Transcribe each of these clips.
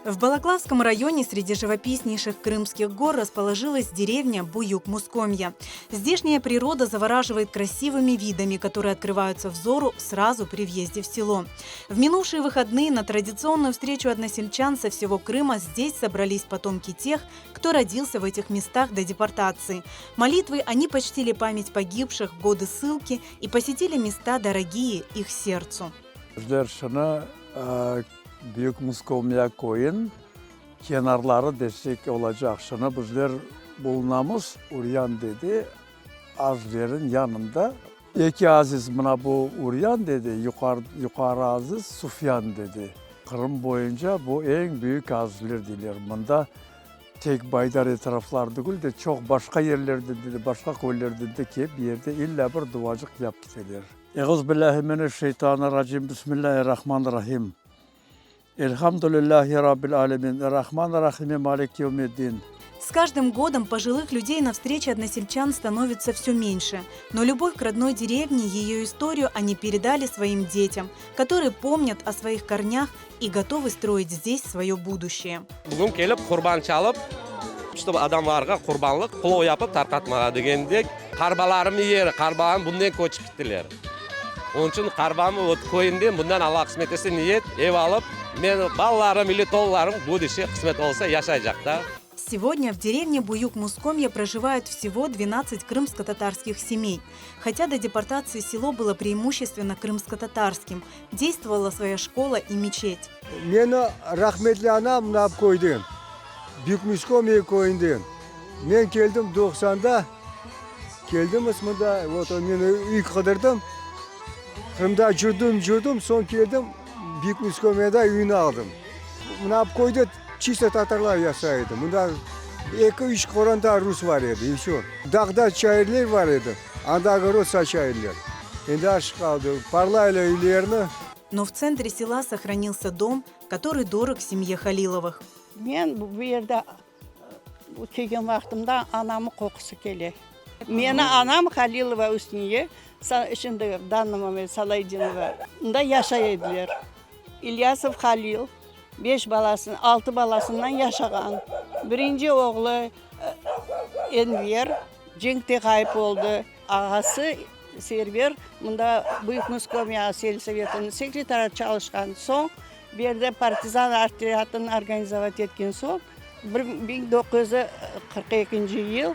В Балаклавском районе среди живописнейших крымских гор расположилась деревня Буюк-Мускомья. Здешняя природа завораживает красивыми видами, которые открываются взору сразу при въезде в село. В минувшие выходные на традиционную встречу односельчан со всего Крыма здесь собрались потомки тех, кто родился в этих местах до депортации. Молитвой они почтили память погибших в годы ссылки и посетили места, дорогие их сердцу. Bizler şunı Büyük Muskomya köyün kenarları desek olacaq. Şunı bizler bulunamız Uryan dede azlerin yanında. Eki aziz mına bu Uryan dede, yuqarı aziz Sufyan dede. Qırım boyunca bu eñ büyük azizler deyler. Mında tek Baydar etrafları degil de, çoq başqa yerlerden de, başqa köylerden de kelip yerde illa bir duacıq yap kiteler. Euzubillâhi mineşşeytanirracim, Bismillâhirrahmanirrahim. Elhamdülillâhi Rabbil âlemin, Errahmanirrahim, Maliki yevmiddin. С каждым годом пожилых людей на встрече односельчан становится все меньше. Но любовь к родной деревне, ее историю они передали своим детям, которые помнят о своих корнях и готовы строить здесь свое будущее. Bugün kelip qurban çalıp, işte adamlarğa qurbanlıq plov yapıp tarqatmağa degendek, qarbalarım yeri, qarbalarım bundan köçip kittiler. Onıñ içün qarbam vot köyünde bundan Alla qısmet etse niyet ev alıp, men balalarım ili torunlarım buduşçe qısmet olsa yaşaycaq da. Сегодня в деревне Буюк-Мускомья проживают всего 12 крымско-татарских семей. Хотя до депортации село было преимущественно крымско-татарским. Действовала своя школа и мечеть. Meni rahmetli anam mına köyden, Büyük Muskomye köyünden. Men keldim 90-da, keldim mında, вот men üy qıdırdım. Qırımda yürdim, yürdim, soñ keldim, Büyük Muskomyada üyni aldım. Mına köyde чисто tatarlar yaşay edi. Mında 2-3 qoranta rus bar edi, и все. Dağda çayırlar bar edi, anda огород saça ediler. Endi aş qaldı, parlaylar üylerini. Но в центре села сохранился дом, который дорог семье Халиловых. Men bu yerde kelgen vaqtımda anamnıñ qoqusı kele. Meni anam Halilova Üsniye, şimdi в данный момент Salaydinova, da yaşay ediler. İlyasov Halil beş balasın, altı balasından yaşağan. Birinci oğlu Enver cenkte ğayıp oldı. Ağası Server mında Büyük Muskomya selsovetiniñ sekretarı çalışqan soñ, bu yerde partizan otrâdını organizovat etken soñ, 1942 yıl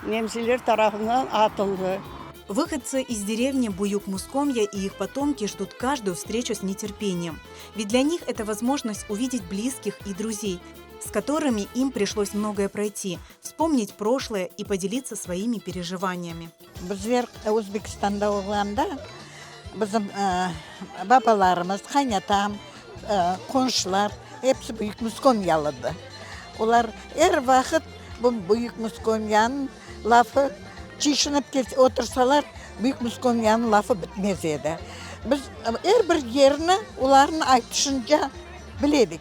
nemseler tarafından atıldı. Выходцы из деревни Буюк-Мускомья и их потомки ждут каждую встречу с нетерпением. Ведь для них это возможность увидеть близких и друзей, с которыми им пришлось многое пройти, вспомнить прошлое и поделиться своими переживаниями. Bizler Özbekistanda olğanda bizim babalarımız, qaynatam, qonşular episi Büyük Muskomyalıdı. Olar er vaqıt bu Büyük Muskomyanıñ lafı çişinip otursalar, Büyük Muskomyanıñ lafı bitmez edi. Biz er bir yerni olarnıñ aytışınca biledik.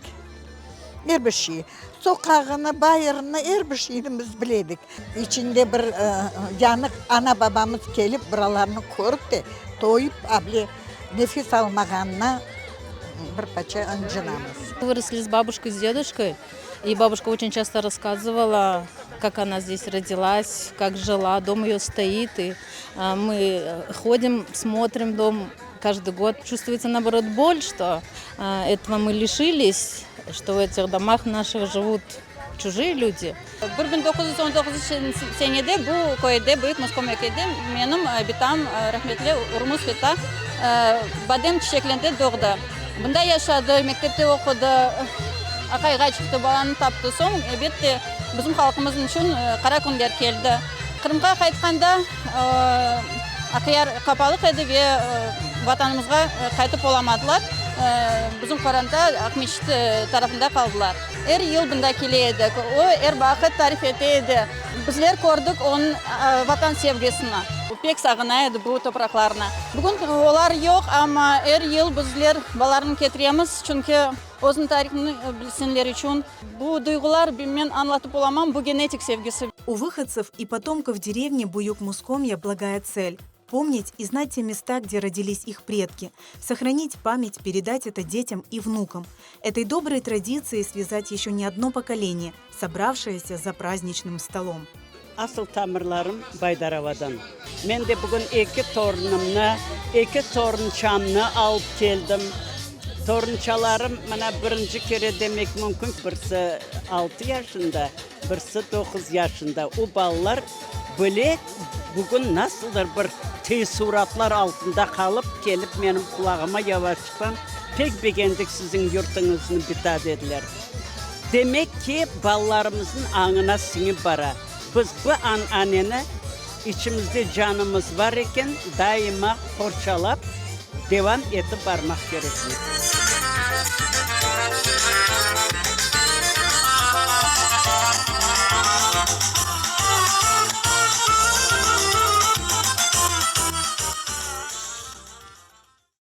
Er bir şey. Soqağını, bayırını, er bir şeyni biz biledik. İçinde bir yanıq ana-babamız kelip, buralarnı körip de, toyıp, able nefes almağanına bir parça ıncınamız. Выросли с бабушкой, с дедушкой, и бабушка очень часто рассказывала, как она здесь родилась, как жила, дом ее стоит, и мы ходим, смотрим дом каждый год. Чувствуется, наоборот, боль, что этого мы лишились, что в этих домах наших живут чужие люди. 1919 senede bu köyde, Büyük Muskomya köyde menim bitam rahmetli Urmuz bita badem çiçeklerinde doğdı. Bunda yaşadı, mektepte oqudı, aqayğa çıqtı, balanı taptı. Soñ, elbette, bizim halqımız içün qara künler keldi. Qırımğa qaytqanda Aqyar qapalıq edi ve vatanımızğa qaytıp olamadılar. Bizim qoranta Aqmescit tarafında qaldılar. Er yıl bunda kele edik. O, er vaqıt tarif ete edi. Bizler kördik onıñ vatan sevgisini. Pek sağına edi bu topraqlarnı. Bugün olar yoq, amma er yıl bizler balalarnı ketiremiz, çünki özüniñ tarihini bilsinler içün. Bu duyğular men añlatıp olamam, bu genetik sevgisi. У выходцев и потомков деревни Буюк-Мускомья благая цель. Помнить и знать те места, где родились их предки. Сохранить память, передать это детям и внукам. Этой доброй традицией связать еще не одно поколение, собравшееся за праздничным столом. Asıl tamırlarım Baydaravadan. Men de bugün eki torunımnı, eki torunçamnı alıp keldim. Torunçalarım mına birinci kere demek mümkün, birisi altı yaşında, birisi doquz yaşında. O balalar bile bugün nasıldır bir teessuratlar altında qalıp, kelip menim qulağıma yavaşçıqtan, Pek begendik siziñ yurtuñıznı, bita, dediler. Demek ki, balalarımıznıñ añına siñip bara. Biz bu ananeni içimizde canımız bar eken, daima qorçalap, devam etip barmaq kerekmiz.